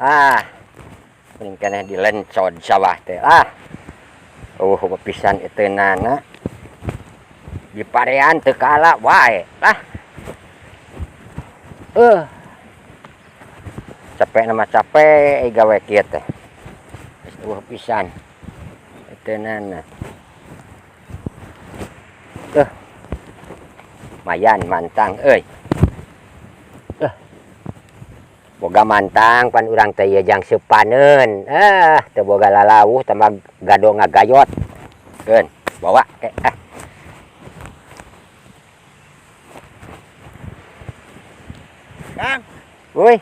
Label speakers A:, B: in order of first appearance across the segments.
A: Ah. Mending keneh dilencod sawah teh. Ah. Oh, pisan eteunana. Di parean teu kaala wae. Ah. Capek nama capek gawe kieu teh. Geus eueuh pisan. Eteunana. Mayan mantang euy. Boga mantang pan urang teh ieu jang seupaneun. Ah, teu boga lalawuh tambah gado ngagayot. Keun, bawa ke ah.
B: Kang.
A: Woi.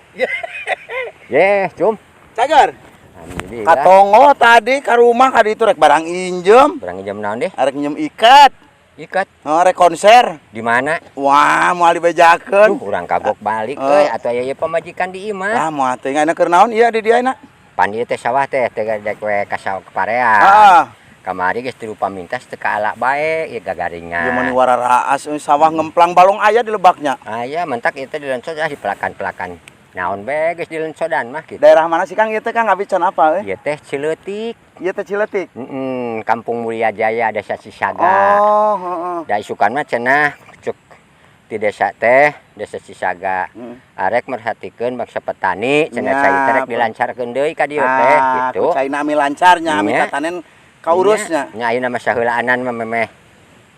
A: Ye, cum.
B: Cager.
A: Alhamdulillah.
B: Katongo tadi ka rumah ka ditu rek barang injem.
A: Barang injem naon deh?
B: Arek nginjem ikat.
A: Ikat.
B: Oh, rek konser.
A: Di mana?
B: Wah, moal dibejakeun.
A: Duh, urang kagok balik euy atuh aya ieu pamajikan di imah.
B: Lah moal teh ayeuna keur naon ieu di dieu ayeuna?
A: Pan ieu teh sawah teh teh dek we ka sawah parean.
B: Heeh.
A: Kamari geus tilu pamintas teu kaala bae ieu gagaringan.
B: Ieu mah wararaas sawah ngemplang balong aya di lebaknya.
A: Aya mentak ieu teh dilencod ah dipelakan-pelakan. Naon bae geus dilencodan mah kitu.
B: Daerah mana sih Kang ieu teh Kang abi can apa euy?
A: Ieu teh Cileutik.
B: Ieu teh Cileutik.
A: Kampung Mulia Jaya Desa Cisaga.
B: Oh, heeh.
A: Da isukan mah cenah cuk di desa teh, Desa Cisaga. Arek merhatikeun bangsa petani cenah cai teh rek dilancarkeun deui ka dieu teh kitu.
B: Ku caina ami lancarnya, ami tatanen kaurusnya.
A: Nya ayeuna mah saheulaanan mah memeh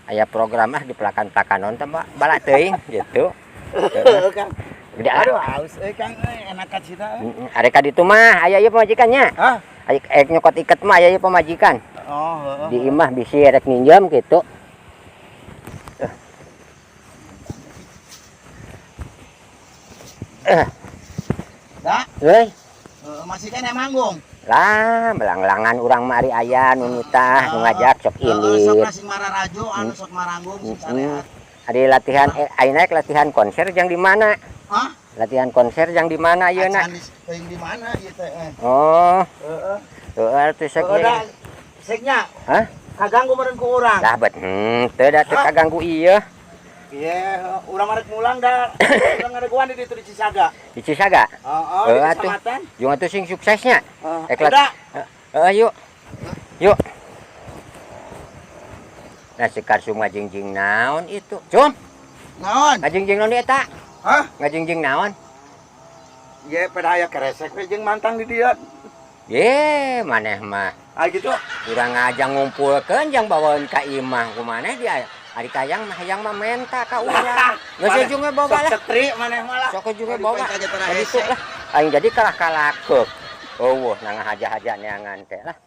A: aya program ah di pelakan-pelakanon teh bala teuing gitu.
B: Heeh, Kang.
A: Gede.
B: Aduh, haus euy Kang euy, enak ka cita euy.
A: Arek ka ditu mah aya ieu pamajikannya.
B: Hah?
A: Arek nyokot iket mah aya ieu pamajikan.
B: Oh, heeh.
A: Di imah bisi rek ninjem gitu.
B: Da?
A: Euy.
B: Masih keneh manggung.
A: Lah, melanglangan urang mah ari aya nu nitah, nu ngajak sok
B: Heeh, sok
A: indit.
B: sing mararajo anu sok maranggung sing sarehat.
A: Ari latihan ayeuna latihan konser jang di mana?
B: Hah?
A: Latihan konser jang di mana ayeuna?
B: Acan di mana ieu teh?
A: Oh.
B: Heeh.
A: Heeh, atuh sok
B: Heeh, da seknya.
A: Hah?
B: Kaganggu meureun ku urang.
A: Lah bet teu da teu kaganggu ieu.
B: Iya, urang arek mulang da. Urang ngadeguan di ditu di Cisaga.
A: Di Cisaga?
B: Heeh, di kecamatan.
A: Jeung atuh sing suksesnya.
B: Heeh.
A: Heeh, yuk. Yuk. Nah, sekar ngajingjing naon itu? Cum.
B: Naon?
A: Ngajingjing naon eta?
B: Hah?
A: Ngajingjing naon?
B: Ye, pada aya keresek we jeung mantang di dieu.
A: Ye, maneh mah.
B: Ah gitu.
A: Urang ngajang ngumpulkeun jang bawaeun ka imah kumaneh dia. Ari kayang mah hayang mah menta ka urang. Geus jeung we bawa lah.
B: Sok cetri maneh mah lah.
A: Sok jeung we bawa. Kitu lah. Aing jadi kalah-kalakeuk. Eueuh, nang haja-haja neangan teh lah.